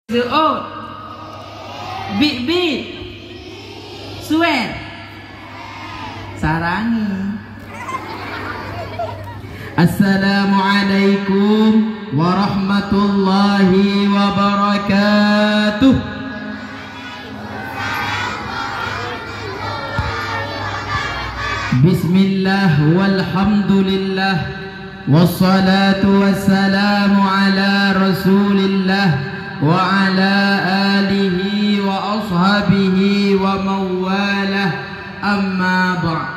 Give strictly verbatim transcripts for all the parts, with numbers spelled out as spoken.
Seuôt. Bit-bit. Suet. Sarangi. Assalamualaikum warahmatullahi wabarakatuh. Bismillah, walhamdulillah, wassalatu wassalamu ala Rasulillah wa ala alihi wa ashabihi wa mawalah, amma ba'd.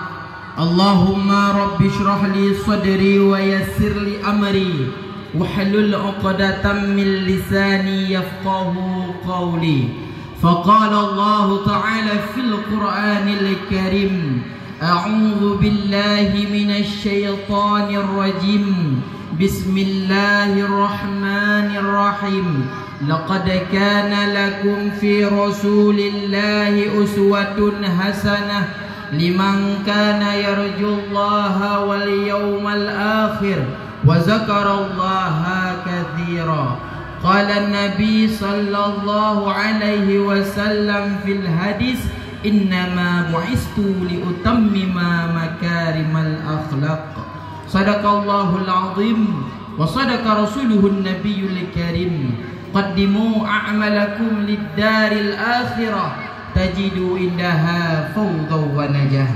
Allahumma rabbi shrah li sadri wa yassir li amri, wahlul uqdatam min lisani yafqahu qawli. Faqala Allahu ta'ala fil Qur'anil Karim, a'udzu billahi minasy syaithanir rajim. Bismillahirrahmanirrahim. Laqad kana lakum fi Rasulillahi uswatun hasanah liman kana yarjullaha wal yawmal akhir wa dzakarallaha katsira. Qala Nabi sallallahu alaihi wasallam fil hadis, "Innama bu'istu li utammima makarimal akhlaq." Sadaqallahul azim wa sadaqa rasuluhun nabiyul karim. Qaddimu a'malakum lid daril akhirah tajidu indaha fawzan wa najah.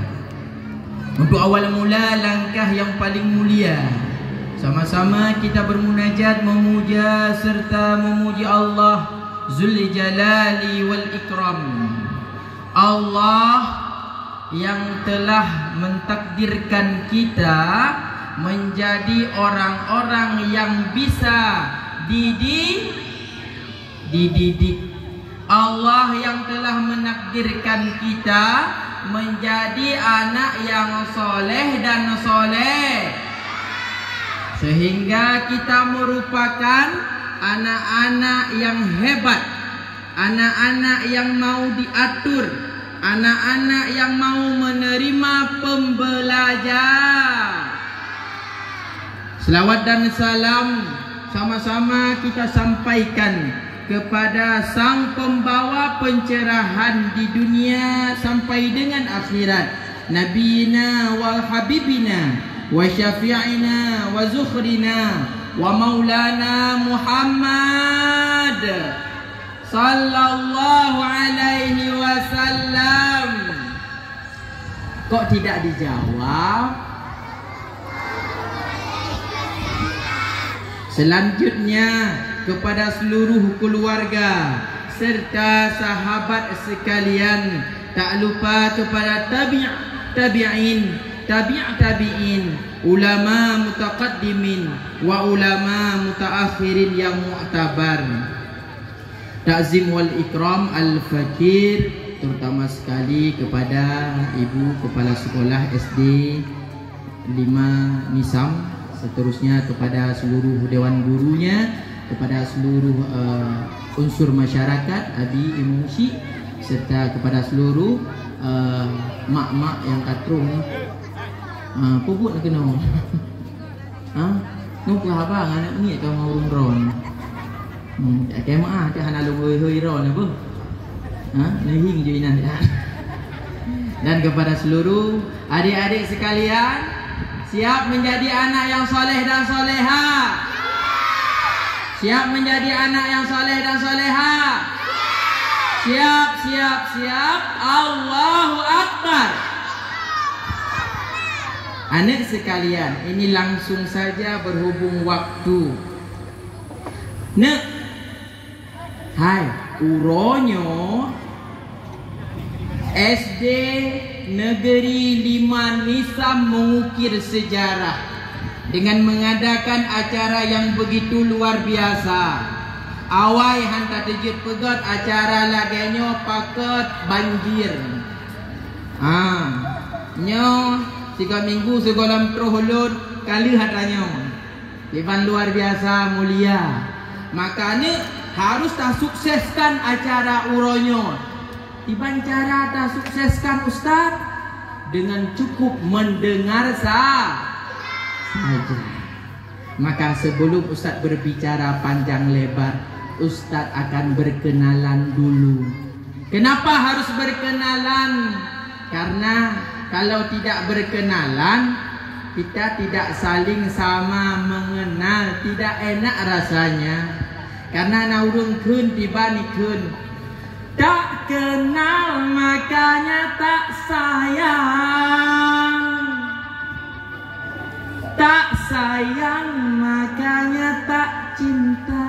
Untuk awal mula langkah yang paling mulia, sama-sama kita bermunajat, memuja serta memuji Allah Zul Jalali wal Ikram. Allah yang telah mentakdirkan kita menjadi orang-orang yang bisa didi-, dididik. Allah yang telah menakdirkan kita menjadi anak yang soleh dan soleh, sehingga kita merupakan anak-anak yang hebat, anak-anak yang mau diatur, anak-anak yang mau menerima pembelajar. Selawat dan salam sama-sama kita sampaikan kepada Sang Pembawa pencerahan di dunia sampai dengan akhirat, Nabiyina wa Habibina wa Syafi'ina wa Zukhrina wa Maulana Muhammad sallallahu alaihi wasallam. Kok tidak dijawab? Selanjutnya, kepada seluruh keluarga serta sahabat sekalian, tak lupa kepada tabi', tabi'in, tabi' tabi'in, ulama mutaqaddimin, wa ulama mutaakhirin yang mu'tabar. Takzim wal ikram al-fakir, terutama sekali kepada Ibu Kepala Sekolah S D lima Nisam, seterusnya kepada seluruh dewan gurunya, kepada seluruh, eh, unsur masyarakat, abi, imeum, syik, serta kepada seluruh, eh, mak-mak nyang ka troh ni. Ah, peubuet na keunoe. Ha? Nyoe peue haba ngon aneuk miet ka mau ureueng droe nyoe? Hmm, tak keuh meu'ah, teuh hana lôn hôi-hôi droe nyoe beuh. Ha? Neuhieng ju inan. Dan kepada seluruh adik-adik sekalian, siap menjadi anak yang soleh dan soleha? Siap menjadi anak yang soleh dan soleha? Siap, siap, siap. Allahu Akbar. Aneuk sekalian, ini langsung saja berhubung waktu. Neuk, hai, uroe nyoe S D Negeri Lima Nisam mengukir sejarah dengan mengadakan acara yang begitu luar biasa. Awai han tateujeuet peugöt acara lagèe nyoe pakot banjir. Ha, nyoe sigoe minggu sigoe lom troh ulôn ka lheueh atra nyoe. Iban luar biasa mulia. Maka ni harus tasukseskan acara uroe nyoe. Iban cara tasukseskan, Ustaz, dengan cukup mendengar sa-, saja. Maka sebelum Ustaz berbicara panjang lebar, Ustadz akan berkenalan dulu. Kenapa harus berkenalan? Karena kalau tidak berkenalan, kita tidak saling sama mengenal, tidak enak rasanya. Karena na ureuëng kheun tiba nikheun, tak kenal makanya tak sayang. Tak sayang, makanya tak cinta.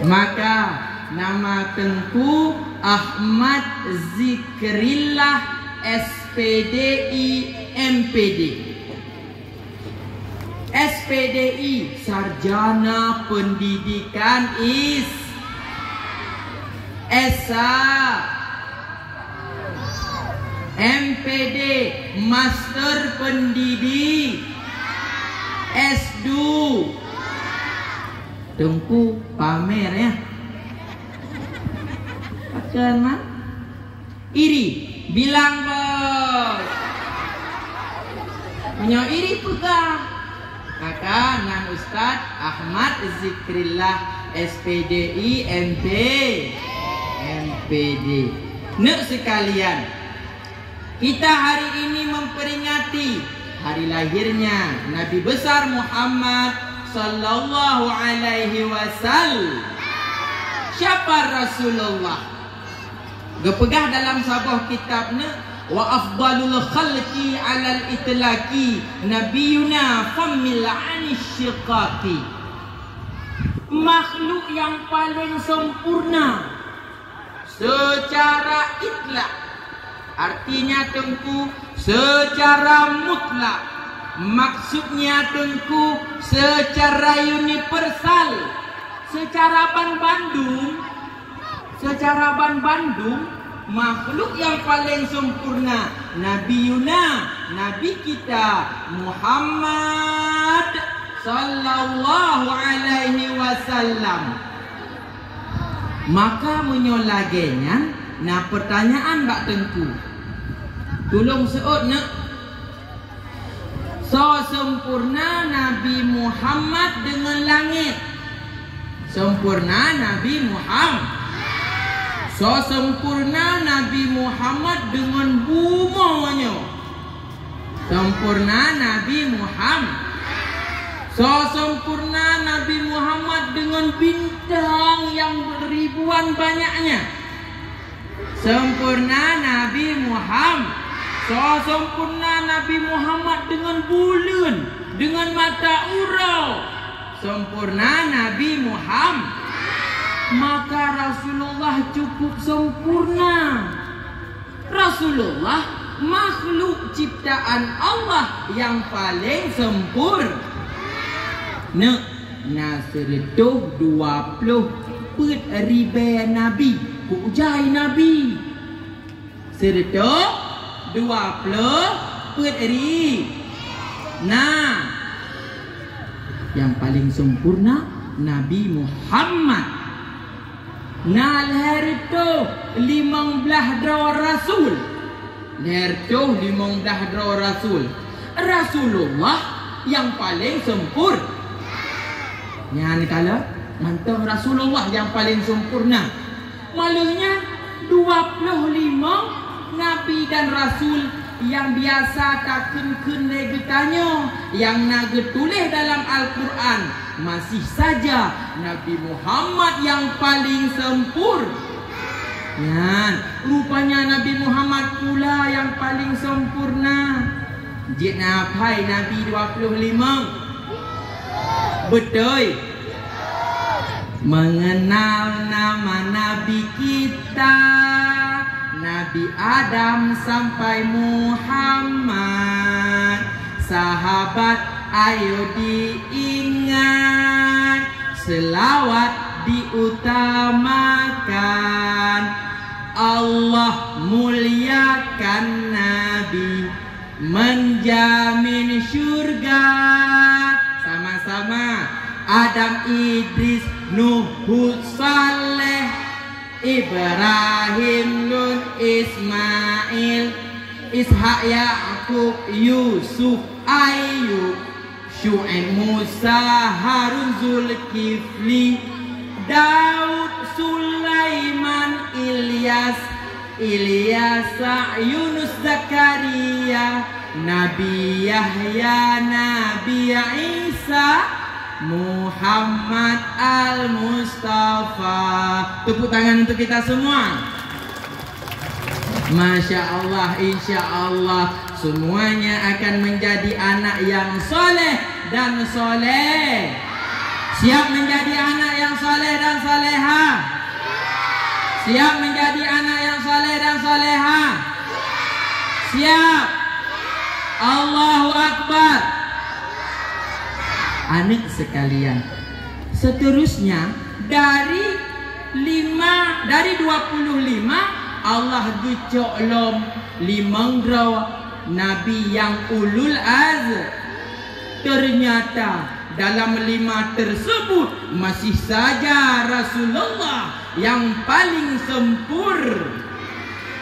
Maka nama Teungku Ahmad Zikrillah, S P D I, M P D. S P D I, Sarjana Pendidikan Is-, S A. M P D, Master Pendidi. S dua. Teungku pamer, ya. Pakon, Mak? Iri. Bilang, Bos. Meunyoe iri peugah. Maka nan Ustaz Ahmad Zikrillah, S P D I, M P, M P D. Neuk sekalian, kita hari ini memperingati hari lahirnya Nabi besar Muhammad sallallahu alaihi wasallam. Siapa Rasulullah? Geupeugah dalam saboh kitab nyoe, "Wa afdalul khalqi alal itlaqi nabiyuna famil anisyiqaqi." Makhluk yang paling sempurna secara itlak, artinya Teungku, secara mutlak, maksudnya Teungku, secara universal, secara ban bandum. Secara ban bandum, makhluk yang paling sempurna, Nabi Yuna, Nabi kita Muhammad sallallahu alaihi wasallam. Maka meunyoe lagée nyan, na pertanyaan bak Teungku. Tulông seuôt neuk. Soe sempurna Nabi Muhammad deungon langét? Sempurna Nabi Muhammad. Soe sempurna Nabi Muhammad deungon bumoe nyoe? Sempurna Nabi Muhammad. Soe sempurna Nabi Muhammad deungon bintang yang ribuan banyaknya? Sempurna Nabi Muhammad. Soe sempurna Nabi Muhammad deungon buleuen, deungon mata uroe? Sempurna Nabi Muhammad. Maka Rasulullah cukup sempurna. Rasulullah makhluk ciptaan Allah yang paling sempur-, neuk. Na sireutôh dua ploh peuet ribée nabi. Peue jai nabi? Sireutôh dua ploh peuet ri-, na. Nyang paleng sempurna Nabi Muhammad. Na lhèe reutôh limong blaih droe rasul. Lhèe reutôh limong blaih droe rasul. Rasulullah nyang paleng sempur-, nyan kalon mantong Rasulullah nyang paleng sempurna. Maleuh nyan, dua ploh limong nabi dan rasul nyang biasa takheun-kheun lé geutanyoe, nyang na geutuléh dalam Al-Qur'an, masih saja Nabi Muhammad nyang paleng sempur-, nyan, rupanya Nabi Muhammad pula nyang paleng sempurna. Jeuet na hai nabi dua ploh limong? Beutôi. Mengenal nama nabi kita, Nabi Adam sampai Muhammad. Sahabat, ayo diingat, selawat diutamakan. Allah muliakan Nabi, menjamin syurga. Sama-sama. Adam, Idris, Nuh, Hud, Saleh, Ibrahim, Lut, Ismail, Ishak, Yakub, Yusuf, Ayub, Syu'aib, Musa, Harun, Zulkifli, Daud, Sulaiman, Ilyas, Ilyasa, Yunus, Zakaria, Nabi Yahya, Nabi Isa, Muhammad Al-Mustafa. Tepuk tangan untuk kita semua. Masya Allah, insya Allah semuanya akan menjadi anak yang soleh dan soleh. Siap menjadi anak yang soleh dan soleha? Siap menjadi anak yang soleh dan soleha? Siap. Allahu Akbar. Aneuk sekalian, seterusnya dari lima, dari dua puluh lima, Allah geucok lom limong droe nabi nyang ulul azm. Ternyata dalam lima tersebut masih saja Rasulullah yang paling sempur.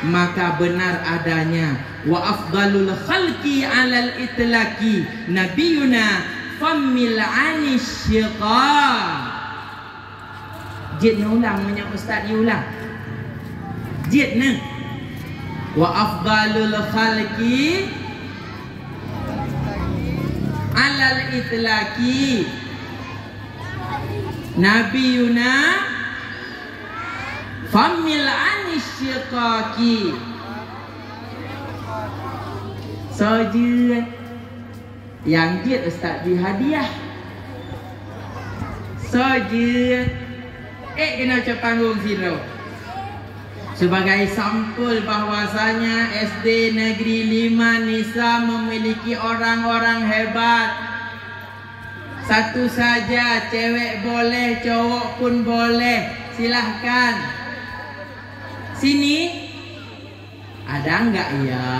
Maka benar adanya, wa afdalul khalqi alal itlaqi nabiyuna fammil anisyiqa. Jeuet neulang meunyoe ustaz diulang. Jeuet neu. Wa afdalul khalqi alal itlaqi nabiyuna fammil anisyiqaqi. Soe jeuet? Nyang jeuet ustaz bri hadiah. Soe jeuet? Eh, keunoe cok panggung sidroe. Sebagai sampul bahwasanya S D Negeri lima Nisa memiliki orang-orang hebat. Satu saja, cewek boleh, cowok pun boleh. Silahkan. Sini. Ada enggak ya?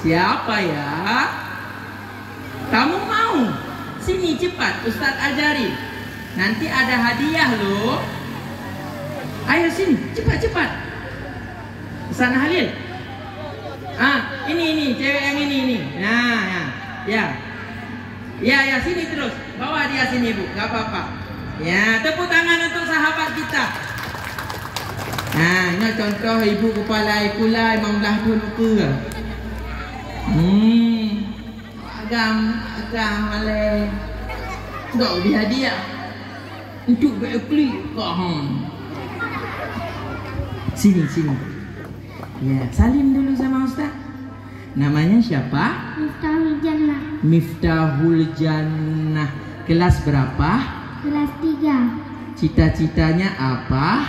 Siapa ya? Kamu mau? Sini cepat, ustaz ajari. Nanti ada hadiah loh. Ayo sini, cepat-cepat. Ustaz Halil. Ah, ini, ini, cewek yang ini, ini. Nah, ya. Ya. Ya, ya, sini terus. Bawa dia sini, Bu. Enggak apa-apa. Ya, tepuk tangan untuk sahabat kita. Nah, ini contoh ibu kepala sekolah memang dah tu lupa. Hmm. Agam, agam malai. Enggak beri hadiah. Untuk berekli kahon. Sini, sini. Ya, salim dulu sama ustaz. Namanya siapa? Miftahul Jannah. Miftahul Jannah. Kelas berapa? Kelas tiga. Cita-citanya apa?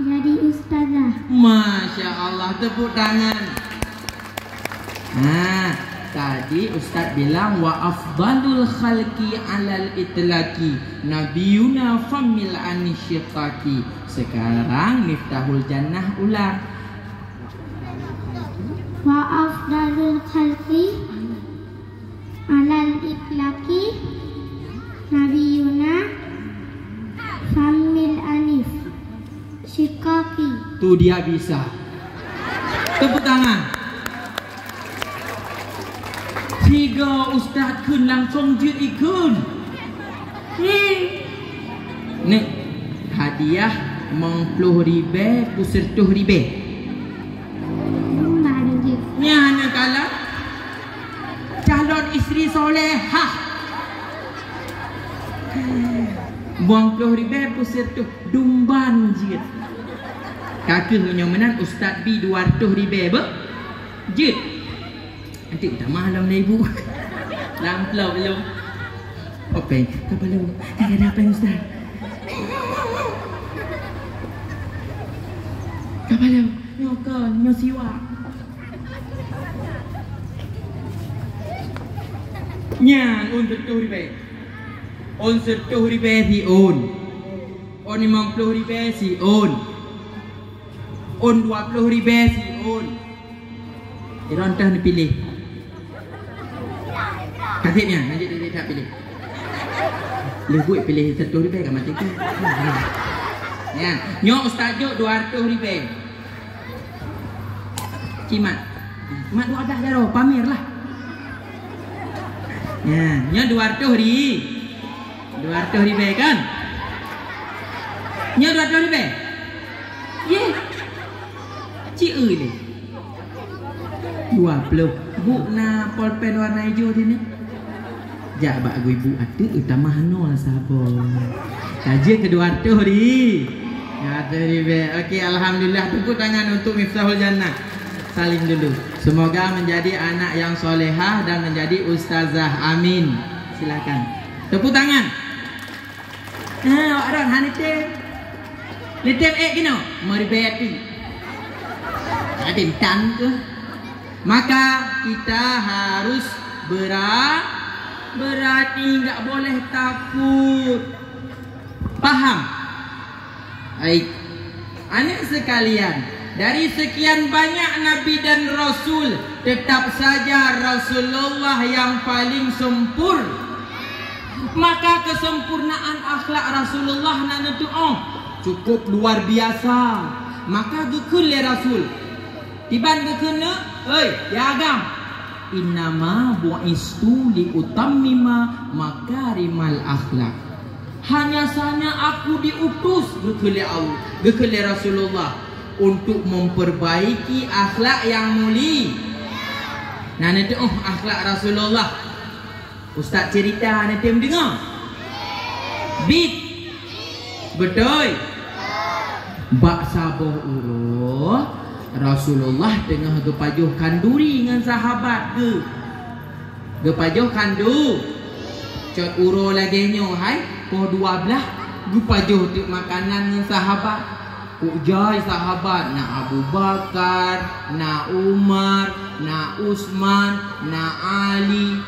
Jadi ustazah. Masya Allah, tepuk tangan. Nah, tadi ustaz bilang, "Wa afdalul khalqi alal itlaqi nabiyuna fammil anisyiqaqi." Sekarang Miftahul Jannah ulang. Wa afdalul khalqi alal itlaqi nabiyuna fammil anis syiqaqi. Tu dia bisa. Tepuk tangan. Tiga ustaz kheun langsung jeuet ikheun. Hmm. Nek, hadiah limong ploh ribèe, peuet reutôh ribèe. Nyan hana kalah. Calon istri solehah. Limong ploh ribèe, peuet reutôh dumban jeuet. Ka keuh meunyoe meunan ustaz bi dua reutôh ribèe beuh. Jeuet. Nanti tamah lom na ibu. Lam plop lom. Openg, kapalo. Ada apa ustaz? Kapalo. Nyoe kon, nyoe siwak. Nyan ôn sireutôh ribèe. Ôn sireutôh ribèe siôn. Ôn limong ploh ribèe siôn. Ôn dua ploh ribèe siôn. Droeneuh neupiléh. Ka sép nyan, lanjut, lanjut, lanjut piléh. Lheuh buet piléh sireutôh ribèe ka maté keu. Nyan, nyoe ustaz jok dua reutôh ribèe. Cimat. Mat dua blah jaroe, pamer lah. Nyan, nyoe dua ratus ri-, dua ratus ribèe kan? Nyoe dua ratus ribèe? Ye. Ci eu lé. Dua ploh. Bu na polpen warna ijo sini. Jak bak gui bu ateueh tamah nol saboh. Ka jeuet keu dua ratus ri-, dua ratus ribèe. Okey, alhamdulillah. Tepuk tangan untuk Miftahul Jannah. Salim dulu. Semoga menjadi anak yang solehah dan menjadi ustazah. Amin. Silakan. Tepuk tangan. Ha, awak ron, ha, neutem. Neutem ék keunoe. Meuribèe até. Até tan tu. Maka kita harus bera-, berani, enggak boleh takut. Paham? Baik. Aneuk sekalian, dari sekian banyak nabi dan rasul, tetap saja Rasulullah yang paling sempur-, maka kesempurnaan akhlak Rasulullah na neutuoh cukup luar biasa. Maka geukheun lé Rasul, kiban geukheun, "Hei, ya agam, innama bu'istu li utammima makarimal akhlak." Hanya saja aku diutus, geukheun lé Allah, geukheun lé Rasulullah, untuk memperbaiki akhlak yang mulia. Na neutuoh akhlak Rasulullah. Ustaz cerita, neutem deungoe? Bit. Beutôi. Bak saboh uroe, Rasulullah teungoh geupajoh khanduri ngon sahabat geuh. Geupajoh khandu-, cot uroe lagèe nyoe hai, poh dua blah, geupajoh teuk makanan ngon sahabat. Kok jai sahabat, na Abu Bakar, na Umar, na Utsman, na Ali,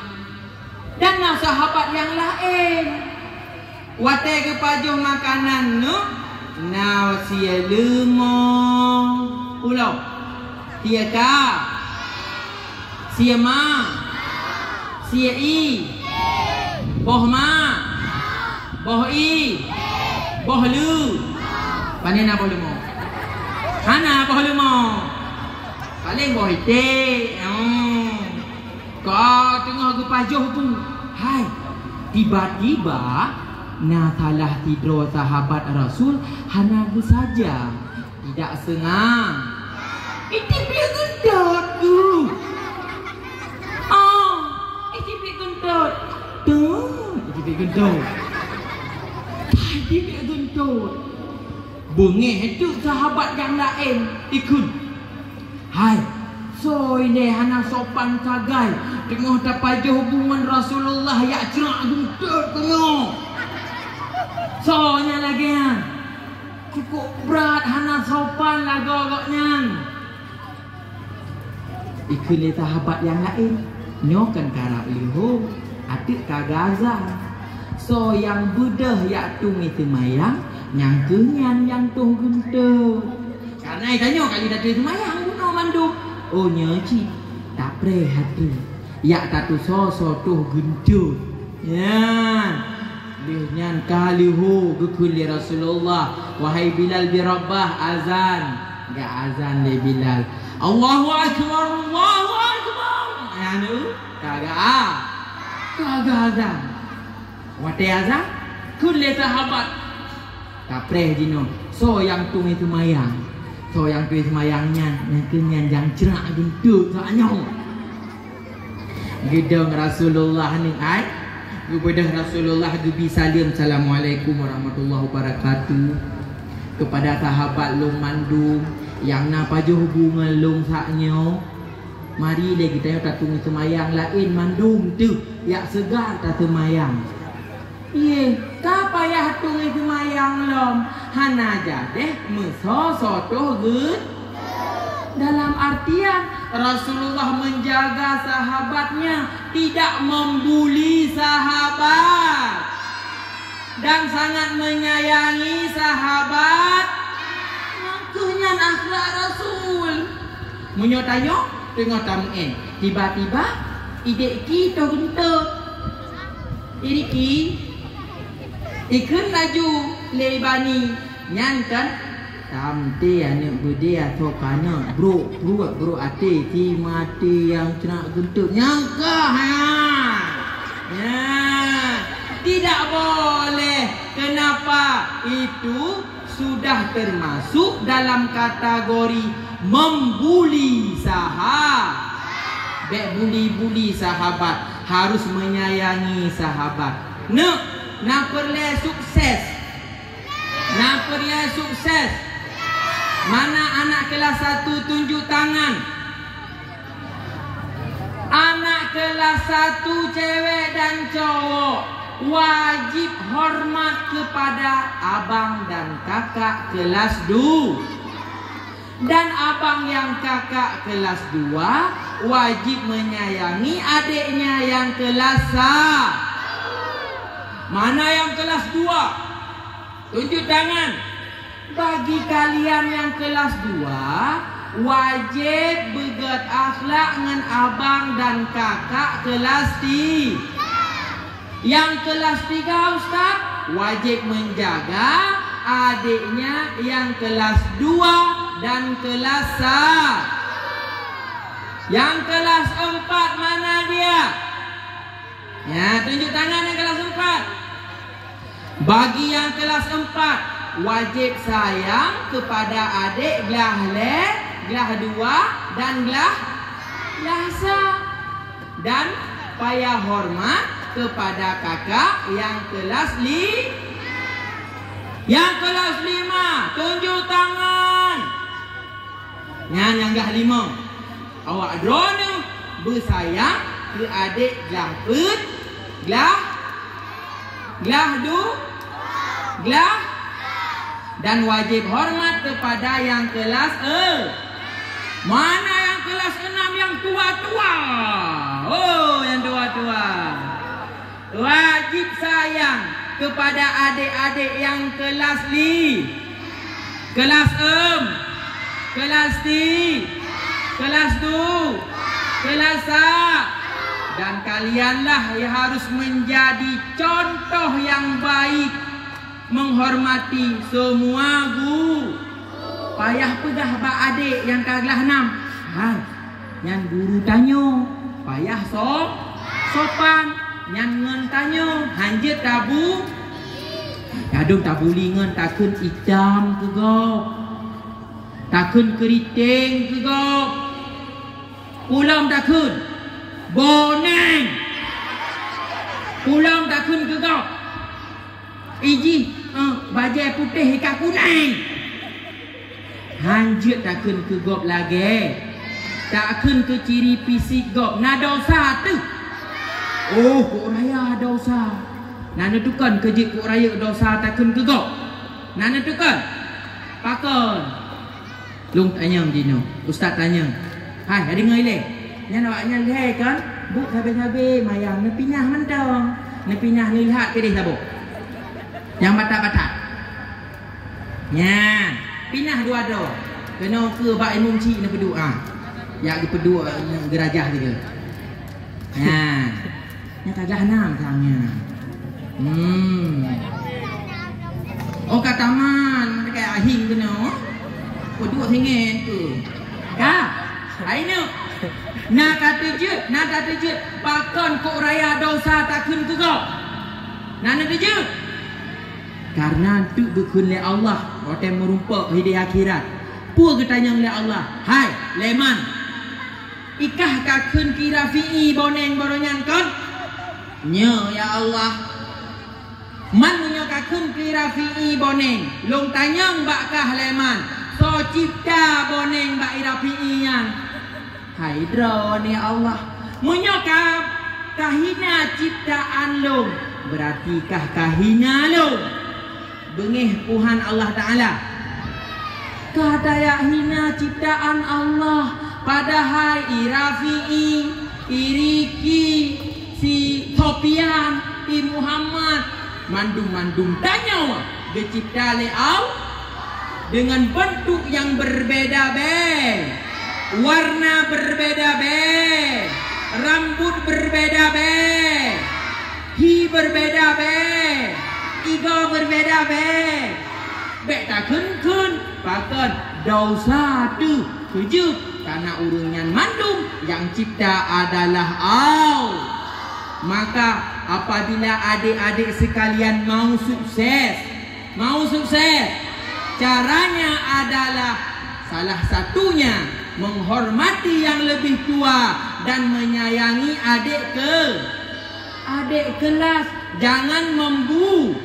dan na sahabat nyang laén. Watèe geupajoh makanan nyoe, na sie leumô, ulo, sie ka, sie ma, sie ie, boh ma, boh ie, boh leu. Pane na boh leumô? Hana boh leumô. Paleng boh iték. Hmm. Ka teungoh geupajoh bu, hai, tiba-tiba na salah sidroe sahabat Rasul hana geusaja, tidak sengaja. Itiplik geuntot tu. Ah, itiplik geuntot. Tu, itiplik geuntot. Itiplik geuntot. Beungéh teuk sahabat nyang laén ikheun, "Hai, soe ilèe hana sopan sagai, teungoh tapajoh bu ngon Rasulullah jak crak geuntot keunoe. Soe nyang lagèe nyan? Cukup brat hana sopan lagoe gobnyan." Ikheun lé sahabat nyang laén, "Nyoe kan karab leuho, ateueh ka geuazan. Soe nyang beudôh jak tueng ie seumayang, nyang kheueh nyan nyang toh geuntot." Karena tanyoe kali tateue seumayang bunoe mandum. Oh, nyoe cit, tapreh até. Jak tatusoe soe toh geuntot. Nyan. Lheueh nyan ka leuho geukheun lé Rasulullah, "Wahai Bilal bin Rabah, azan." Geuazan lé Bilal, "Allahu Akbar, Allahu Akbar." Nyan tu, ka geu-, ka geuazan. Watèe azan, kheun lé sahabat, "Tapreh jinoe, soe nyang tueng ie seumayang? Soe nyang tueng ie seumayang nyan, nyang kheueh nyan nyang crak geuntot saat nyoe." Geudong Rasulullah ni ai, geubeudôh Rasulullah geubi saleuem, "Assalamualaikum warahmatullahi wabarakatuh. Keupada sahabat lôn mandum nyang na pajoh bu ngon lôn saat nyoe, mari lé geutanyoe tatueng ie seumayang laén mandum teuh, jak seugar taseumayang." "Yeh, ka payah tueng ie seumayang lom, hana jadeh meusoe-soe toh geu-." Dalam artian, Rasulullah menjaga sahabatnya, tidak membuli sahabat, dan sangat menyayangi sahabat. Nyang kheueh nyan akhlak Rasul. Meunyoe tanyoe teungoh tameu'en, tiba-tiba idék ki toh geuntot. Iriki, ikheun laju lé bani nyan kan, tamté aneuk beudé asoe kanot, brok, brok, brok até, si maté nyang crak geuntot. Nyang ka, ha! Nah, tidak boleh. Kenapa? Itu sudah termasuk dalam kategori membuli sahabat. Bèk buli-buli sahabat, harus menyayangi sahabat. Neuk, na peureulèe sukses. Na peureulèe sukses. Mana anak kelas satu tunjuk tangan? Anak kelas satu cewek dan cowok wajib hormat kepada abang dan kakak kelas du-, dan abang yang kakak kelas dua wajib menyayangi adiknya yang kelas sa-, mana yang kelas dua? Tunjuk tangan. Bagi kalian nyang kelas dua, wajéb beugét akhlak ngon abang dan kakak kelas ti-, nyang kelas tiga, Ustaz, wajéb menjaga adiknya yang kelas dua dan kelas sa-, yang kelas empat mana dia? Ya, tunjuk tangan yang kelas empat. Bagi yang kelas empat, wajéb sayang kepada adik glah lhèe, glah dua, dan glah, glah sa. Dan payah hormat kepada kakak yang kelas li-, yang kelas lima, tunjuk tangan. Nyan nyang glah limong. Awak droeneuh beusayang keu adék glah peuet, glah, glah du-, glah, dan wajéb hormat kepada nyang kelas e-, mana nyang kelas enam nyang tua-tua? Oh, nyang tua-tua. Wajib sayang kepada adik-adik nyang kelas li-, kelas em, kelas ti-, kelas tu, kelas sa. Dan kalianlah yang harus menjadi contoh yang baik, menghormati semua gu-, payah peugah bak adék nyang ka glah nam, "Hai, nyan guru tanyoe, payah so-, sopan, nyan ngon tanyoe, hanjeuet tabu-, kadang tabuli ngon takheun itam keu gob, takheun keuriteng keu gob, pulang takheun boneng, pulang takheun keu gob." Ijih, eh, bajèe putéh ka kunèng. Hanjeuet takheun keu gob lagèe. Takheun keu ciri fisik gob na desya teuh. Oh, kok raya desya. Na neutukon keu jeuet kok raya desya takheun keu gob. Na neutukon. Pakon? Lôn tanyong jinoe, ustaz tanyong. Hai, adeungoe ilèe. Nyan awaknyan lhèe kan? Buet sabe-sabe mayang neupinah mantong. Neupinah neulhat keudeh saboh. Nyang batat-batat. Nyan, pinah dua droe. Keunoe keu bak imum chik neupeuduek, ah. Jak geupeuduek, eh, geurajah sigoe. Nyan. Nyang ka glah nam sang nyan. Hmm. Oh, ka taman, dekat ahing keunoe. Peuduek singet tu. Ka. Hai nyoe. Na ka teujeuet, na ka teujeuet. Pakon kok raya desya takheun keu gob? Na, na teujeuet. Karena teuk geukheun lé Allah, watèe meurumpok hideh akhirat. Peue geutanyong lé Allah? Hai, Leman. Ikah ka kheun keu Rafi'i boneng baroe nyan kon? Nyo, ya Allah. Man meunyoe ka kheun keu Rafi'i boneng, lôn tanyong bak kah Leman, soe cipta boneng bak Rafi'i nyan? Hai droeneuh ya Allah, meunyoe ka, ka hina ciptaan lôn, beurati kah ka hina lôn. Beungéh Tuhan Allah Ta'ala. Ka tajak hina ciptaan Allah, padahai i Rafi'i, i Riki, si Sopian, i Muhammad, mandum-mandum tanyoe geucipta lé Allah dengan bentuk yang berbeda be, warna berbeda be, rambut berbeda be. Hi berbeda be, igoe berbeda be. Bèk takheun-kheun, pakon, desya teuh keujeuet, karena ureueng nyan mandum nyang cipta adalah Allah. Maka Apabila adik-adik sekalian mau sukses, mau sukses, caranya adalah salah satunya menghormati yang lebih tua dan menyayangi adik ke, adik kelas. Jangan membu.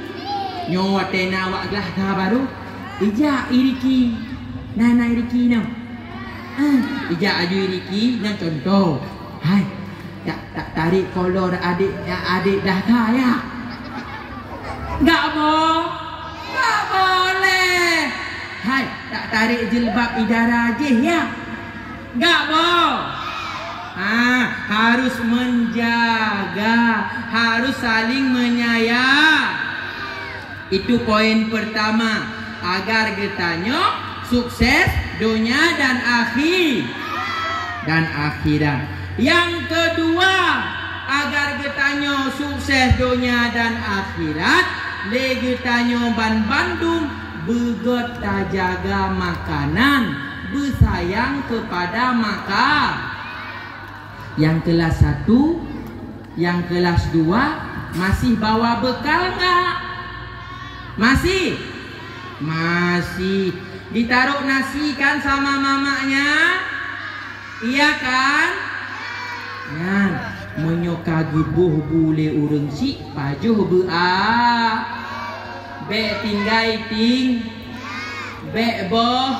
Nyoe watée na awak kelas ka baru. Ijak iriki. Nah, na iriki nyoe. Ah, ijak aju iriki nyoe contoh. Hai, tak, tak tarik kolor adik, adik dah ka ya. Enggak bo, enggak boleh. Hai, tak tarik jilbab idara jih ya. Enggak bo. Ha, harus menjaga, harus saling menyayang. Itu poin pertama, agar geutanyoe sukses donya dan akhi-, dan akhirat. Yang kedua, agar geutanyoe sukses donya dan akhirat, lé geutanyoe banbandum beugét tajaga makanan, beusayang kepada maka-, Nyang kelas satu, nyang kelas dua masih bawa bekal enggak? Masih? Masih. Ditaruh nasi kan sama mamaknya? Iya kan? Nyan, meunyoe ka geuboh bu lé ureueng chik, pajoh beu a. Bék tinggai ting. Bék boh.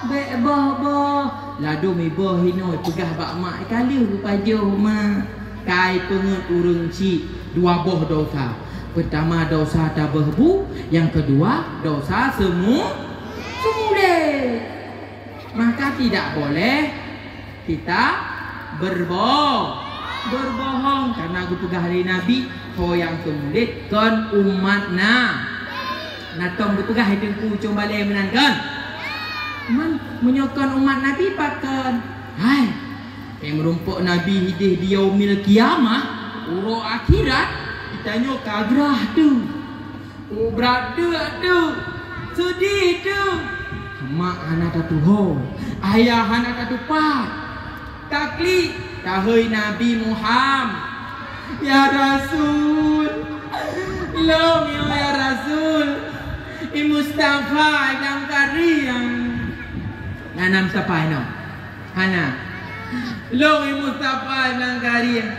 Bék boh-boh. Ladôm iboh inoe peugah bak mak, "Ka lheueh geupajoh, Mak." Kai peungeuet ureueng chik dua boh dosa. Pertama dosa tabeuh bu, nyang keudua dosa semu-, seumulét. Maka tidak boleh kita berbo-, berbohong, karena geupeugah lé Nabi, "Ho nyang seumulét kon umat na." Na tom geupeugah lé Teungku Cong Balée meunan kon? Man, meunyoe kon umat Nabi pakon? Hai, nyang meurumpok Nabi hidéh di yaumil qiyamah, uroe akhirat, geutanyoe ka grah teuh. Oh, brat teuk tu. Seudeh tu. Mak hana tatuho. Ayah hana tatupat. Taklik, tahôi Nabi Muhammad. Ya Rasul. Lôn, ya Rasul. I Mustafa nyang kariang. Hana Mustafa inoe. Hana. Lôn i Mustafa nyang kariang.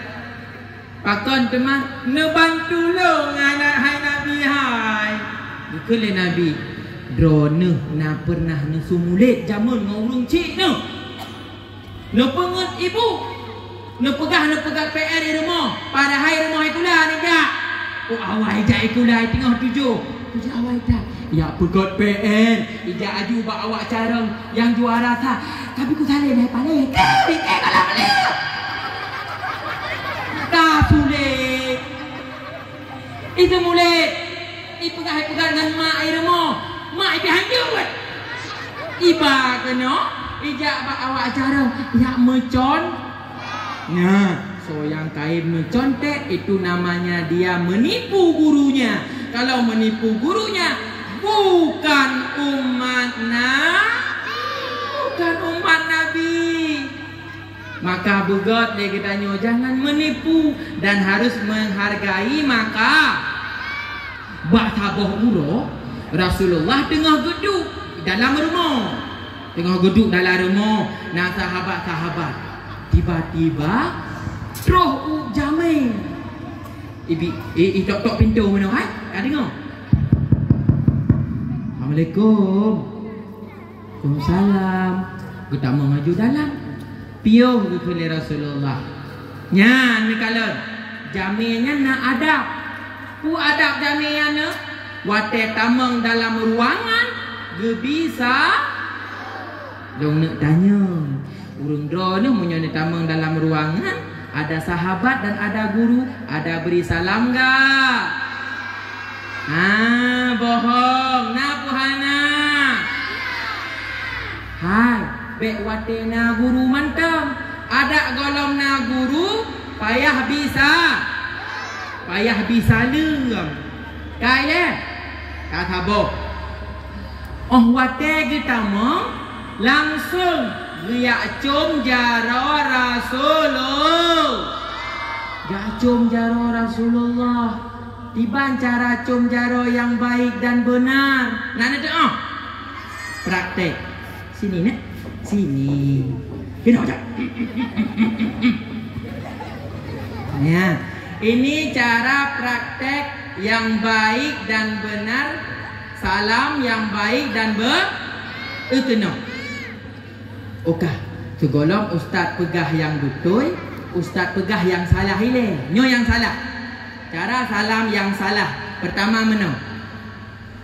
Pakon teuma neubantu lôn, hai Nabi hai. Geukheun lé Nabi, "Droeneuh na peureunah neuseumulét jameun ngon ureueng chik neuh. Neupeungeuet ibu, neupeugah neupeugét P R i rumoh, padahai rumoh i kula neujak." Oh, awai jak i kula teungoh tujoh. Kujak awai that. Jak peugét P R, ijak aju bak awak carông nyang juara sa. Tapi kusaleb hai paleng. Keu, keu, kalau beliau. Ka sulet. Itu mulet. Ipeugah-ipeugah ngon mak i rumoh. Mak i pih hanjeuet. Iba keunoe, ijak bak awak carông, jak meucon. Nah, soe nyang kayém meucontek, itu namanya dia menipu gurunya. Kalau menipu gurunya, bukan umat na-, bukan umat Nabi. Maka beugét lé geutanyoe jangan menipu dan harus menghargai maka. Bak saboh uroe, Rasulullah teungoh geuduek dalam rumoh. Teungoh geuduek dalam rumoh, na sahabat-sahabat. Tiba-tiba, troh u jamé. Ibi, i, i tok-tok pintoe meunoe, hai? Ka deungoe? Assalamualaikum. Waalaikumsalam. Geutamong aju dalam. Piôh geukheun lé Rasulullah. Nyan neukalon. Jamé nyan na adab. Peue adab jamé nyan na? Watée tamong dalam ruangan, geubi sa-, lôn neuk tanyong. Ureueng droeneuh meunyoe neutamong dalam ruangan, ada sahabat dan ada guru, ada bri salam enggak? Ah, bohong. Na peue hana? Hai, bék watée na guru mantong. Adak gohlom na guru, payah bi sa-, payah bi saleuem. Ka ilée? Ka saboh. Óh watée geutamong, langsong geujak com jaroe Rasulul-, Gacom jaroe Rasulullah. Kiban cara com jaroe nyang baik dan benar. Nah, nah, oh. Praktek. Sini, nak. Sini. Kena aja. Ya. Ini cara praktek yang baik dan benar. Salam yang baik dan be-, eh, kena. Oka, sigohlom ustaz peugah nyang beutôi, ustaz peugah nyang salah ilée. Nyoe nyang salah. Cara salam nyang salah. Pertama meunoe.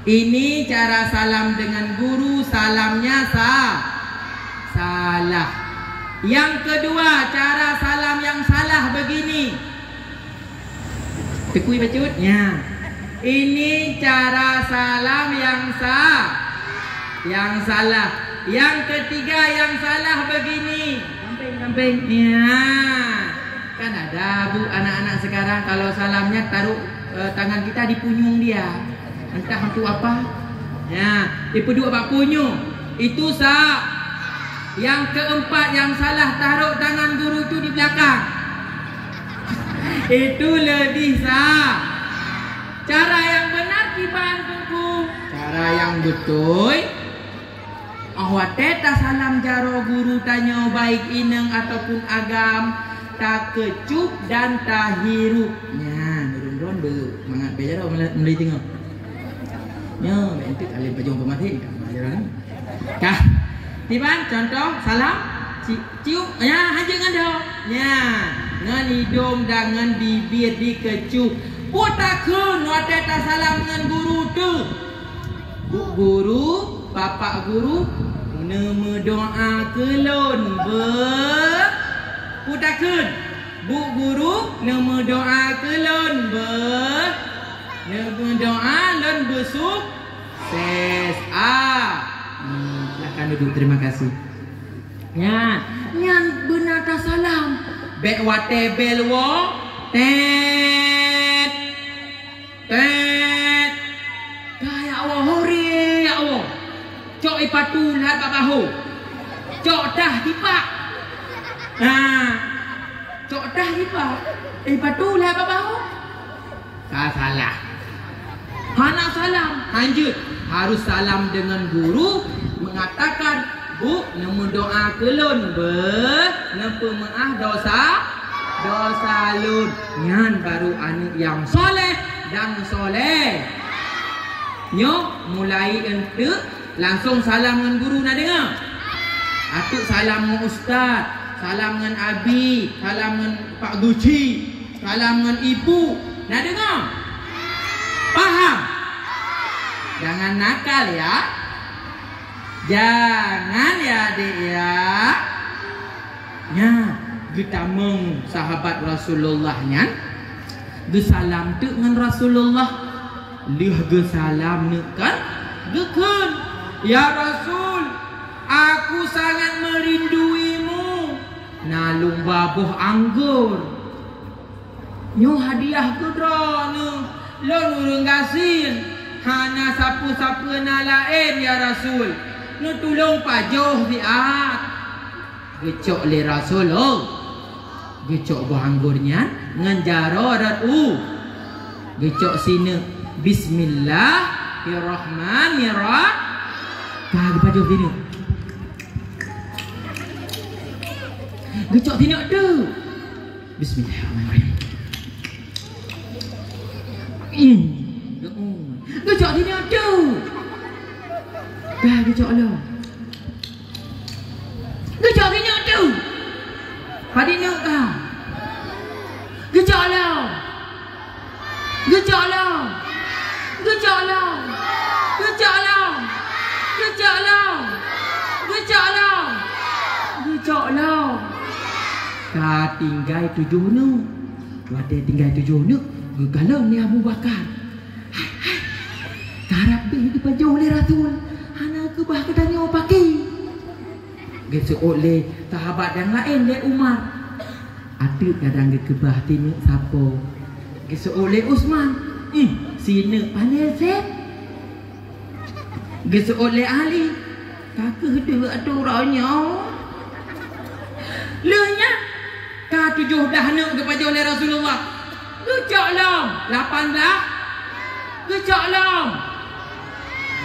Ini cara salam dengan guru, salamnya sa-, salah. Yang kedua, cara salam yang salah begini. Teukui bacut? Nya. Ini cara salam yang sa-, yang salah. Yang ketiga yang salah begini. Samping, samping. Nya. Kan ada, Bu, anak-anak sekarang kalau salamnya taruh, eh, tangan kita di punyueng dia. Entah untuk apa. Nya, dipeuduek bak punyueng. Itu sa-, yang keempat yang salah, taruh tangan guru tu di belakang. Itu lebih sa-, cara yang benar kiban, Teungku. Cara yang beutôi, oh, watée tasalam jaroe guru tanyoe, baik inong ataupun agam, takeucup dan tahirup. Nyan, ureueng droen beu mangat bée jaroe meulai, meulai teungoh. Nyoe, bèk enteuk alim pajong peumaté, ka, ajaran ni. Kah, kiban contoh salam, ci-, ciup, ya, hanjeuet ngon dhoe. Ya, ngon idong dan ngon bibir dikeucup. Peue takheun watèe tasalam ngon guru teuh? Bu guru, bapak guru, neumeudoa keu lôn beu. Peue takheun? Bu guru, neumeudoa keu lôn beu. Neumeudoa lôn beusukses. Ah. Hmm, silakan duduk. Terima kasih. Nyan, nyan beuna tasalam. Bèk watèe bèl woe, tét. Tét. Ka jak woe, hore jak woe. Cok ipatu lhat bak bahô. Cok tah jipak. Ha. Cok tah jipak. Ipatu lhat bak bahô. Ka salah. Hana salam. Hanjeuet. Harus salam dengan guru mengatakan, "Bu, neumeudoa keu lôn beuh, neupeumeu'ah dosa, dosa lôn." Nyan baru aneuk nyang soleh dan soleh. Nyoe mulai enteuk langsung salam ngon guru, na deungoe? Ateuk salam ngon ustaz, salam ngon abi, salam ngon pak guci, salam ngon ibu. Na deungoe? Paham? Jangan nakal ya. Jangan ya, Dek, ya. Nyan, geutamong sahabat Rasulullah nyan, geusalam teuk ngon Rasulullah. Lheueh geusalam neuk kan, geukheun, "Ya Rasul, aku sangat merinduimu." Na lôn ba boh anggor. Nyoe hadiah keu droeneuh, lôn ureueng gasien, hana sapeue-sapeue na laén, ya Rasul. Neutulông pajoh siat. Geucok lé Rasul, oh. Geucok boh anggor nyan ngon jaroe rot u. Geucok sineuk, "Bismillahirrahmanirrahim." Ka geupajoh sineuk. Geucok sineuk tu. Bismillahirrahmanirrahim. Hmm. Geucok sineuk tu. Ka geucok lom. Geucok sineuk tu. Padum neuk ka. Geucok lom. Geucok lom. Geucok lom. Geucok lom. Geucok lom. Geucok lom. Geucok lom. Ka tinggai tujoh neuk. Watèe tinggai tujoh neuk, geukalon lé Abu Bakar. Hai, hai. Karab bèh geupajoh lé Rasul. Hana keubah geutanyoe pakè. Geuseuôt lé sahabat nyang laén lé Umar. Ateuk kadang geukeubah sineuk sapo. Geuseuôt lé Utsman. Hmm, sineuk pané sép. Geuseuôt lé Ali. Ka keuh deuek atoe uroe nyoe. Lheueh nyan, Tujoh blaih aneuk geupajoh lé Rasulullah. Geucok lom, lapan blaih. Geucok lom.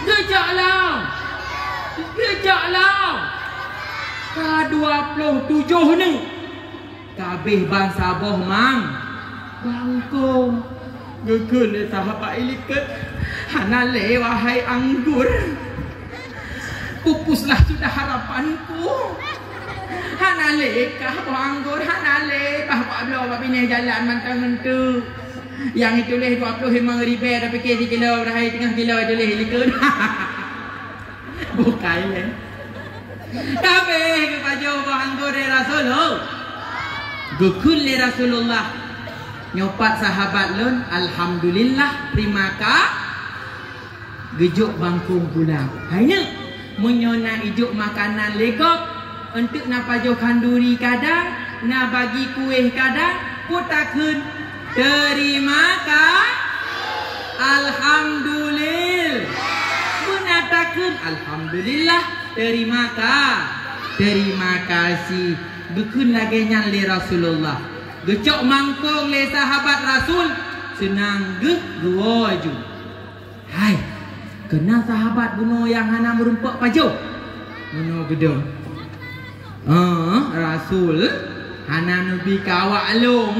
Geucok lom. Geucok lom. Ka dua ploh tujoh aneuk. Ka abéh ban saboh mang-, bangkong. Geukheun lé sahabat i likot, "Hana lé, wahai anggur. Pupuslah sudah harapanku. Hana lé kah boh anggur, hana lé, bah bak bloe bak binéh jalan mantong ngon teuk. Nyang ituléh dua ploh limong ribèe, tapike sikilo, padahai teungoh kilo ituléh i likot." Bukai, eh. Ka abéh geupajoh boh anggur lé Rasulullah. Geukheun lé Rasulullah, "Nyoe pat sahabat lôn, alhamdulillah, terima ka-," geujok bangkong pulang. Hai neuk, meunyoe na ijok makanan lé gob, eunteuk na pajoh khanduri kada, na bagi kuéh kada, peue takheun? Terima ka-, alhamdulil-, beuna takheun, "Alhamdulillah, terima ka-, terima kasih." Geukheun lagèe nyan lé Rasulullah. Geucok mangkong lé sahabat Rasul, seunang geuh geuwoe ju. Hai, keunan sahabat bunoe nyang hana meurumpok pajoh. Bunoe geudong. Eh, Rasul hana neubi keu awak lôn.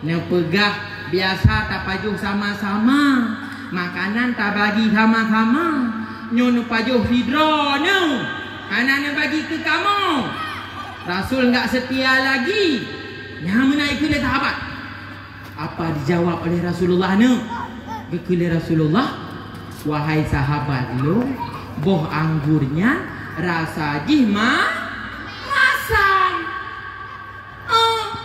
Neupeugah biasa tapajoh sama-sama. Makanan tabagi sama-sama. Nyoe neupajoh sidroe neuh. Hana neubagi keu kamoe. Rasul enggak setia lagi. Nyan meunan ikheun lé sahabat. Apa dijawab oleh Rasulullah nyoe? Geukheun lé Rasulullah, "Wahai sahabat lôn, boh anggur nyan rasa jih ma-, masam. Oh,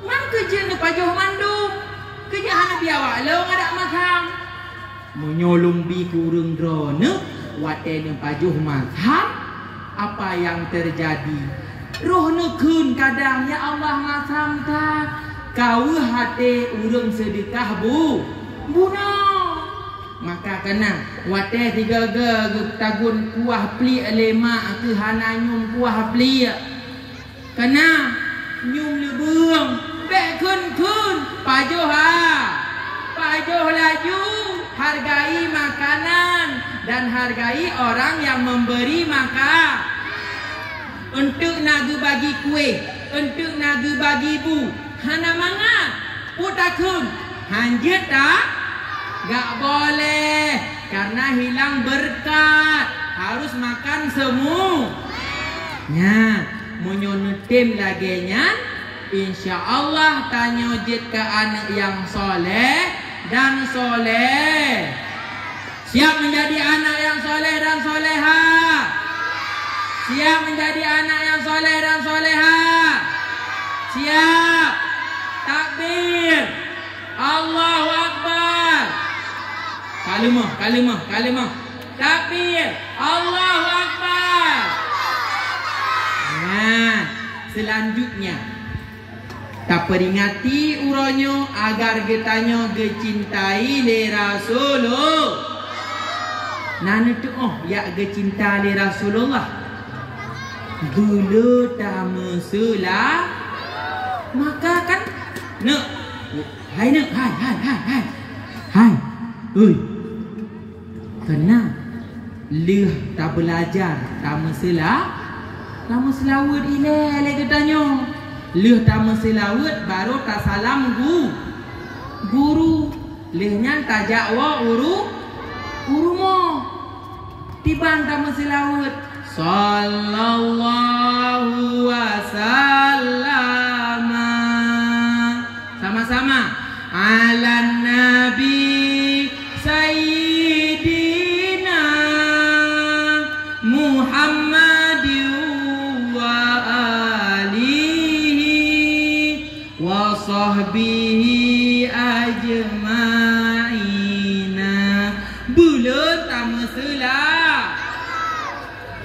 man keuh jeuet neupajoh mandum, keuh jeuet hana neubi awak lôn adak masam." Meunyoe lôn bi keu ureueng droeneuh, watèe neupajoh masam, apa nyang teujadi? Roh neukheun kadang, "Ya Allah, masam that." Ka weueh até ureueng seudeukah bu-, bunoe. Maka keunan, watèe sigoe-goe geutagun kuah pliek lé mak keuh hana ngieng kuah pliek. Keunan, ngieng leubeueng, bèk kheun-kheun, pajoh ha. Pajoh laju, hargai makanan dan hargai orang yang memberi maka-, eunteuk na geubagi kuéh, eunteuk na geubagi bu, hana mangat. Peue takheun? Hanjeuet ta-, gak boleh, karena hilang berkat. Harus makan semu-, nyan, meunyoe neutem lagèe nyan, insya Allah tanyoe jeuet keu aneuk nyang soleh dan soleh. Siap menjadi anak yang soleh dan soleha? Siap menjadi anak yang soleh dan soleha? Siap. Takbir. Allahu Akbar. Kalimah, kalimah, kalimah. Takbir. Allahu Akbar. Nah, selanjutnya. Taperingati uroe nyoe agar geutanyoe geucintai lé Rasulullah. Na neutuoh jak geucinta lé Rasulullah. Beuleu tameuseula-, maka kan, neuk, hai neuk, hai, hai, hai, hai. Hai, ui. Keunan lheueh tabeulajar tameuseula-, tameuseulaweuet ilèe lé geutanyoe. Lheueh tameuseulaweuet barô tasalam gu-, guru. Lheueh nyan tajak woe uru-, u rumoh. Tiban tameuseulaweuet. Sallallahu wasallama. Sama-sama. Ala Nabi Sayyidina Muhammadin wa alihi wa sahbihi ajma'ina. Beuleu tameuseula-,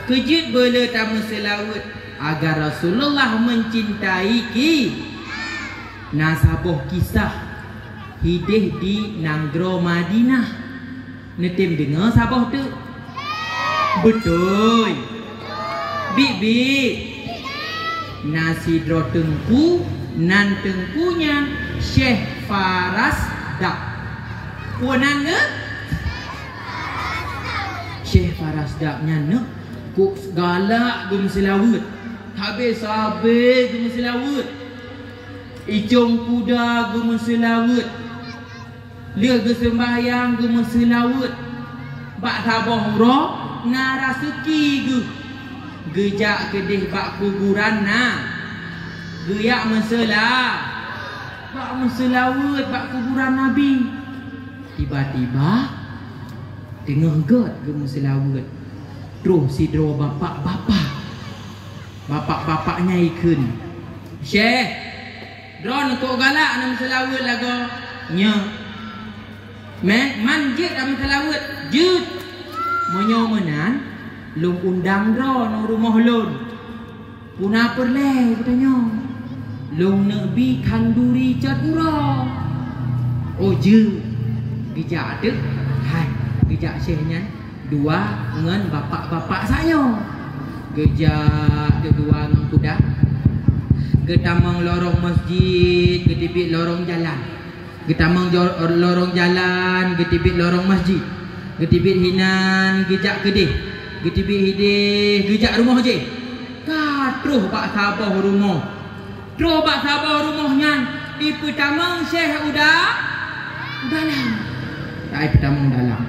keu jeuet beuleu tameuseulaweuet agar Rasulullah mencintai ki-, Na saboh kisah hideh di nanggroe Madinah. Neutem deungoe saboh teuk? Beutôi. Biet-biet. Na sidroe teungku, nan teungku nyan Syekh Farasdak. Peue nan geuh? Syekh Farasdak nyan nyoe kok galak geumeuseulaweuet. Habéh sabé geumeuseulaweuet. Icong kuda geumeuseulaweuet. Lheueh geuseumbahyang geumeuseulaweuet. Bak saboh uroe na raseuki geuh. Geujak keudeh bak kuburan na. Geujak meuseula-, bak meuseulaweuet bak kuburan Nabi. Tiba-tiba teungoh gét geumeuseulaweuet, troh sidroe bapak-bapak. Bapak-bapak nyan ikheun, "Syekh, droeneuh kok galak na meuseulaweuet lagoe nyoe? Mé, man jeuet na meuseulaweuet?" "Jeuet." "Meunyoe meunan, lôn undang droeneuh u rumoh lôn." "Peue na peureulée geutanyoe?" "Lôn neuk bi khanduri cot uroe." "Oh, jeuet." Geujak deuh, hai, geujak Syekh nyan dua ngon bapak-bapak sayoe. Geujak deuh dua ngon kuda. Geutamong lorong masjid, geuteubiet lorong jalan. Geutamong jo-, lorong jalan, geuteubiet lorong masjid. Geuteubiet hinan, geujak keudeh. Geuteubiet hideh, geujak rumoh jih. Ka troh bak saboh rumoh. Troh bak saboh rumoh nyan, ipeutamong Syekh u da-, u dalam. Ka ipeutamong u dalam.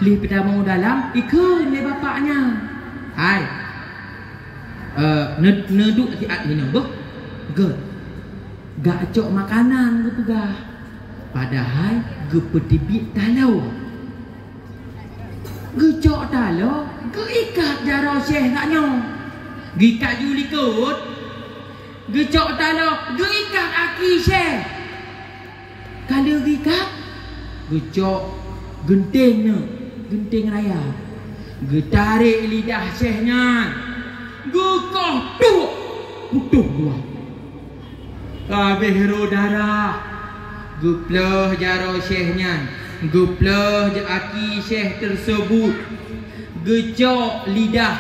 Lheueh peutamong u dalam, ikheun lé bapak nyan, "Hai, eh, ne-, neuduek siat hinoe beuh. Gét. Gak cok makanan," geupeugah. Padahai geupeuteubiet taloe. Geucok taloe, geuikat jaroe Syekh geuh nyoe. Geuikat ju likot. Geucok taloe, geuikat aki Syekh. Ka lheueh geuikat, geucok geunteng nyoe, geunteng raya. Geutarek lidah Syekh nyan, geukoh tuek, putôh dua. Ka abéh rô darah, geuplôh jaroe Syekh nyan, geuplôh ja-, aki Syekh teuseubut, geucok lidah,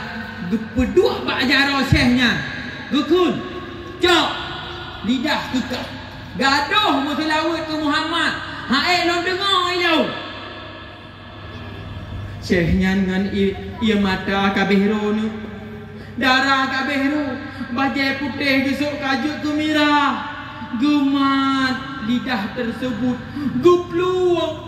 geupeuduek bak jaroe Syekh nyan, geukheun, "Cok lidah keu kah! Gadôh meuseulaweuet keu Muhammad! Ha'ék lôn deungoe ilôn!" Syekh nyan ngon ie, ie mata ka abéh rô nyoe, darah ka abéh rô, bajée putéh geusok ka jeuet keu mirah, geumat lidah teuseubut, geuplueng,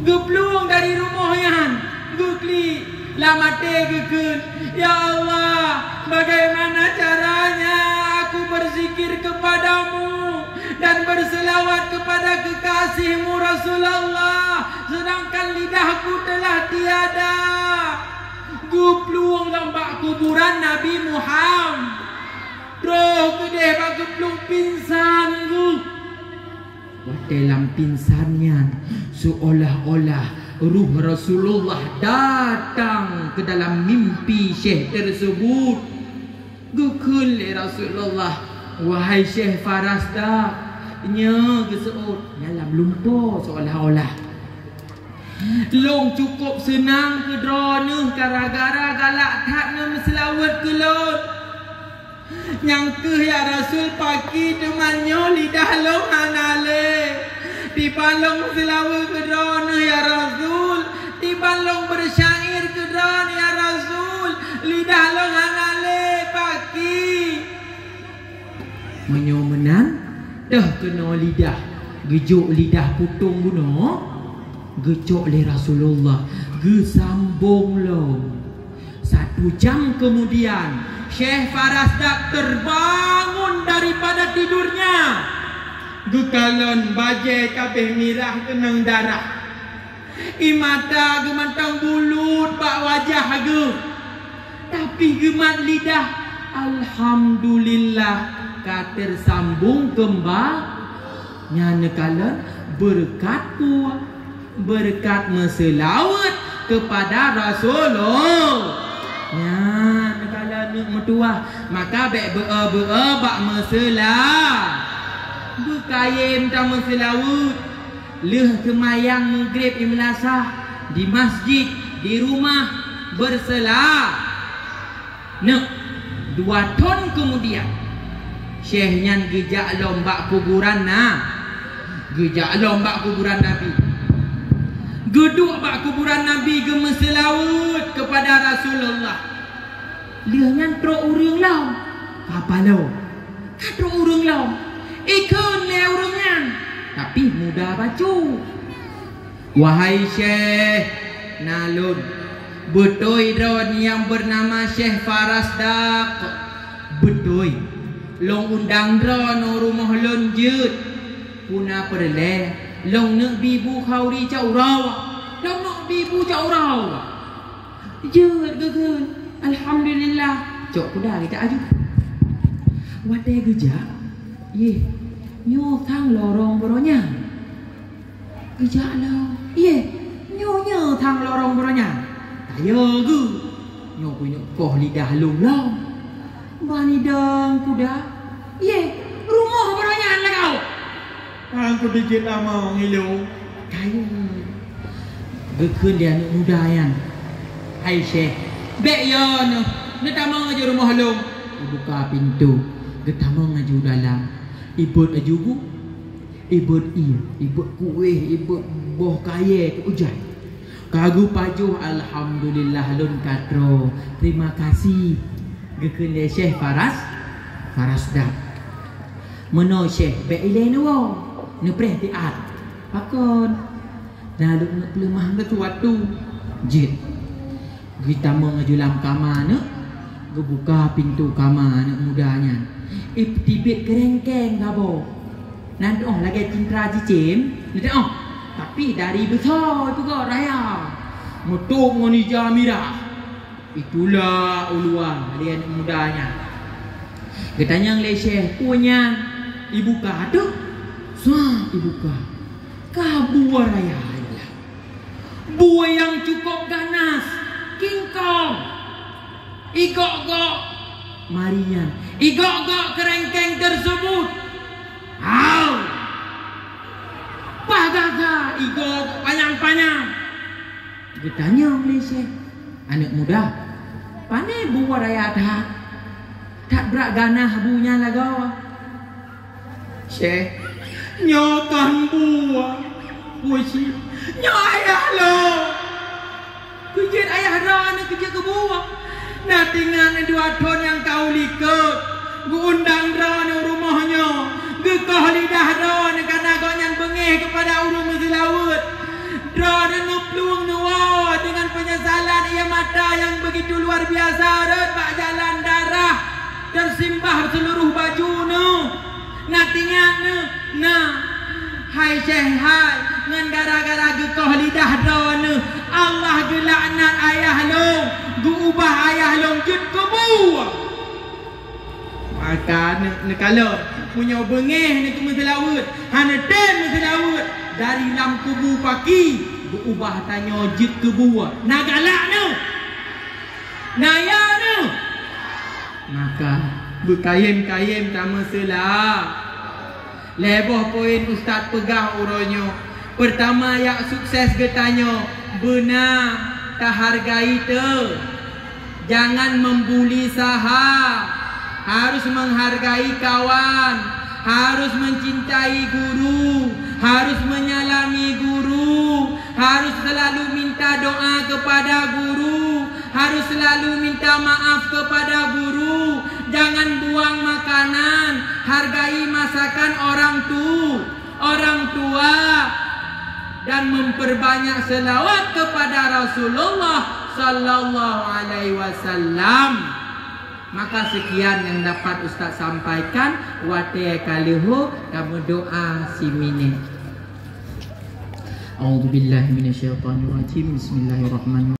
geuplueng dari rumoh nyan, geuklik, lam até geukheun, "Ya Allah, bagaimana caranya aku berzikir kepada-Mu dan berselawat kepada kekasih-Mu Rasulullah, sedangkan lidahku telah tiada?" Geuplueng lam bak kuburan Nabi Muhammad. Troh keudeh bak geuplueng pingsan geuh. Watée lam pingsan nyan, seolah-olah ruh Rasulullah datang ke dalam mimpi Syekh tersebut. Geukheun lé Rasulullah, "Wahai Syekh Farasdak, nyoe geuseuôt nyan lam lumpo seolah-olah. Lôn cukup seunang keu droeneuh gara-gara galak that neumeuseulaweuet keu lôn. Nyang kheueh ya Rasul, paki teuma nyoe lidah lôn hana lé. Tiban lôn meuseulaweuet keu droeneuh ya Rasul, tiban lôn beusyair keu droeneuh ya Rasul, lidah lôn hana lé, paki." Meunyoe meunan, teuh keunoe lidah, geujok lidah putong bunoe, geucok lé Rasulullah, geusambong lom. Satu jam kemudian, Syekh Farasdak terbangun daripada tidurnya. Geukalon bajée ka abéh mirah keunong darah. Ie mata geuh mantong bulut bak wajah geuh. Tapi geumat lidah, "Alhamdulillah, ka tersambung keumbang." Nyan neukalon beureukat peue? Beureukat meuseulaweuet keupada Rasulullah. Nyan neukalon aneuk meutuwah, maka bék beu-e-beu-e bak meuseula-, beukayém tameuseulaweuet. Lheueh seumayang Maghrib Imam Nasah di masjid, di rumah, beurseula-, neuk, Dua thon keumudian, syekh nyan geujak lom bak kuburan na, geujak lom bak kuburan Nabi. Geuduek bak kuburan Nabi geumeuseulaweuet keupada Rasulullah. Lheueh nyan trok ureuëng lom, ka paloe. Ka trok ureuëng lom, ikheun lé ureuëng nyan, tapi muda bacut. "Wahai syekh, na lôn. Beutôi droe nyang beunama Syekh Farasdak?" "Beutôi. Lôn undang droe nyoe rumoh lôn jeuet. Peue na peureulée, lôn neuk bi bu khauri cot uroe. Lôn neuk bi bu cot uroe." Jeuet geukheun, "Alhamdulillah." Cok kuda geutak aju. Watée geujak, yeh, nyoe sang lorong buroe nyan. Geujak lom, yeh, nyoe nyoe sang lorong buroe nyan. Tayo geu, nyoe kunyok koh lidah lôn lom. Bani dong kuda, yeh, rumoh buroe nyan lagoe. Kan kudijeuet lama ngilu. Kayée. Geukheun lé aneuëk muda nyan, "Hai syekh, bék yo neuh, neutamong aju rumoh lôn." Ibuka pintoe, geutamong aju dalam. Ibot aju bu, ibot ié, ibot kuéh, ibot boh kayée keu ujai. Ka geupajoh, "Alhamdulillah lôn ka troh. Terima kasih," geukheun lé Syekh Faras, Farasdak. "Meunoe syekh, bék ilée neuwoe, neupreh tiat." "Pakon?" "Na lôn neuk peuleumah geusuatu." Jeuet. Geutamong aju lam kama aneuëk, geubuka pintoe kama aneuëk muda nyan. Ih, tibet keurengkeng saboh. Nan teuoh lagée cintra cicém, nan teuoh, tapi dari beusoe ipeugot raya. Meutôb ngon ija mirah. Itulah uluwa lé aneuëk muda nyan. Geutanyong lé syekh, "Peue nyan?" Ibuka teuk. Swa ibuka. Ka bu raya nyan. Bu nyang cukup ganas, kingkong. Igok-gok mari nyan. Igok-gok keurengkeng teuseubut. Hau! Pah gaga igok panyang-panyang. Geutanyong lé syekh, "Aneuëk muda, pané bu raya that? That brat ganas bu nyan lagoe?" "Syekh, nyoe kon bu, Abu Syekh. Nyoe ayah lôn. Keu jeuet ayah droeneuh keu jeuet keu bu. Na tinggai dua thon nyang ka u likot, geuundang droeneuh u rumoh nyoe, geukoh lidah droeneuh, kareuna gobnyan beungéh keupada ureuëng meuseulaweuet. Droeneuh neuplueng neuwoe deungon peunyesalan, ié mata nyang beugitu luar biasa rhot bak jalan darah, teusimbah seuluruh baju neuh. Na tinggai neuh, na, hai syekh hai, ngon gara-gara geukoh lidah droeneuh, Allah geulaknat ayah lôn, geuubah ayah lôn jeuet keu bu." Maka neuh, neukalon, meunyoe beungéh neuh keu meuseulaweuet, hana tem meuseulaweuet, dari lam kubu paki geuubah tanyoe jeuet keu bu. Na galak neuh? Na ya neuh? Maka beukayém-kayém tameuseula. Lhée boh poin ustaz peugah uroe nyoe. Peurtama, jak sukses geutanyoe, beuna tahargai teuk. Jangan membuli saha. Harus menghargai kawan. Harus mencintai guru. Harus menyalami guru. Harus selalu minta doa kepada guru. Harus selalu minta maaf kepada guru. Jangan buang makanan. Hargai masakan orang tu, orang tua, dan memperbanyak selawat kepada Rasulullah sallallahu alaihi wasallam. Maka sekian yang dapat ustaz sampaikan. Watée ka leuho, tameudoa siminét. A'udzubillahi minasyaitonirrajim. Bismillahirrahmanirrahim.